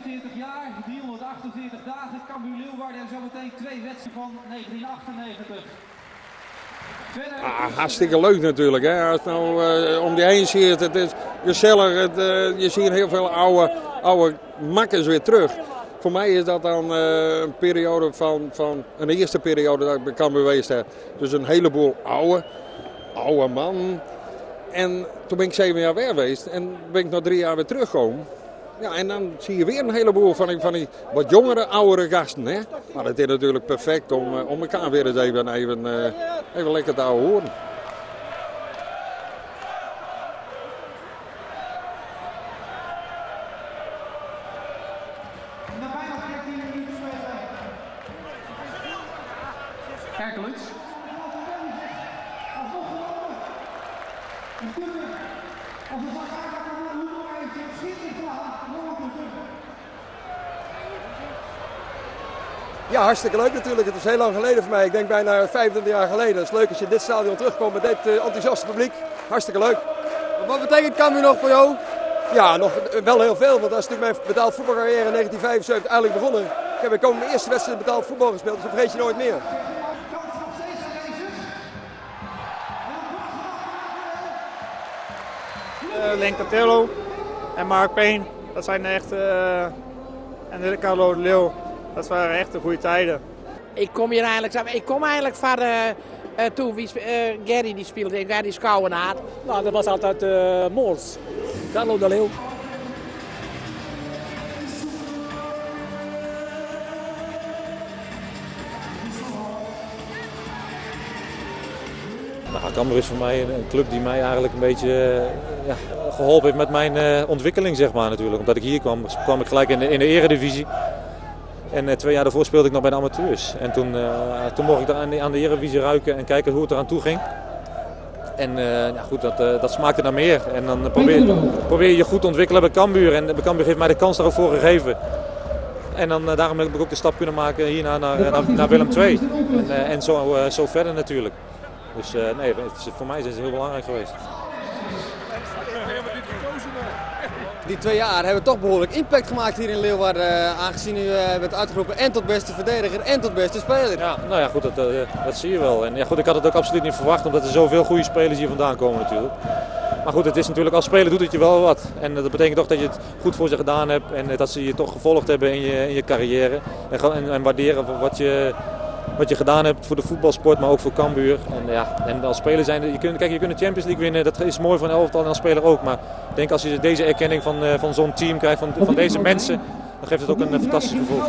45 jaar, 348 dagen, Cambuur Leeuwarden en zometeen twee wedstrijden van 1998. Ah, hartstikke leuk natuurlijk. Hè? Als het nou om die heen ziet, het is gezellig. Je ziet heel veel oude makkers weer terug. Voor mij is dat dan een periode van een eerste periode dat ik bij Cambuur geweest heb. Dus een heleboel oude man. En toen ben ik 7 jaar weg geweest en ben ik na 3 jaar weer teruggekomen. Ja, en dan zie je weer een heleboel van die wat jongere, oudere gasten. Hè? Maar het is natuurlijk perfect om elkaar weer eens even lekker te ouwe horen. Ja, hartstikke leuk natuurlijk. Het is heel lang geleden voor mij. Ik denk bijna 25 jaar geleden. Het is leuk als je in dit stadion terugkomt met dit enthousiaste publiek. Hartstikke leuk. Wat betekent Cambuur nog voor jou? Ja, nog wel heel veel. Want dat is natuurlijk mijn betaald voetbalcarrière in 1975 eigenlijk begonnen. Ik heb in Cambuur mijn eerste wedstrijd betaald voetbal gespeeld, dus dat vergeet je nooit meer. Len Catello en Mark Payne, dat zijn echt en Carlo de Leeuw, dat waren echt de goede tijden. Ik kom hier eigenlijk, ik kom eigenlijk van toen wie Gary die speelde, Gary Schouwenaar. Nou, dat was altijd Moors, Carlo de Leeuw. Cambuur is voor mij een club die mij eigenlijk een beetje geholpen heeft met mijn ontwikkeling, natuurlijk. Omdat ik hier kwam, kwam ik gelijk in de eredivisie. En 2 jaar daarvoor speelde ik nog bij de amateurs. En toen mocht ik daar aan de eredivisie ruiken en kijken hoe het eraan toe ging. En dat smaakte naar meer. En dan probeer je je goed te ontwikkelen bij Cambuur. En Cambuur heeft mij de kans daarvoor gegeven. En dan daarom heb ik ook de stap kunnen maken hierna naar Willem II. En zo verder natuurlijk. Dus nee, voor mij is het heel belangrijk geweest. Die 2 jaar hebben toch behoorlijk impact gemaakt hier in Leeuwarden, aangezien u werd uitgeroepen en tot beste verdediger en tot beste speler. Ja, dat zie je wel. En ik had het ook absoluut niet verwacht, omdat er zoveel goede spelers hier vandaan komen natuurlijk. Maar goed, het is natuurlijk, als speler doet het je wel wat. En dat betekent toch dat je het goed voor ze gedaan hebt en dat ze je toch gevolgd hebben in je carrière. En waarderen wat je gedaan hebt voor de voetbalsport, maar ook voor Cambuur. En, ja, en als speler zijn, je kunt, kijk, je kunt de Champions League winnen, dat is mooi voor een elftal en als speler ook. Maar ik denk als je deze erkenning van zo'n team krijgt, van deze mensen, dan geeft het ook een fantastisch gevoel.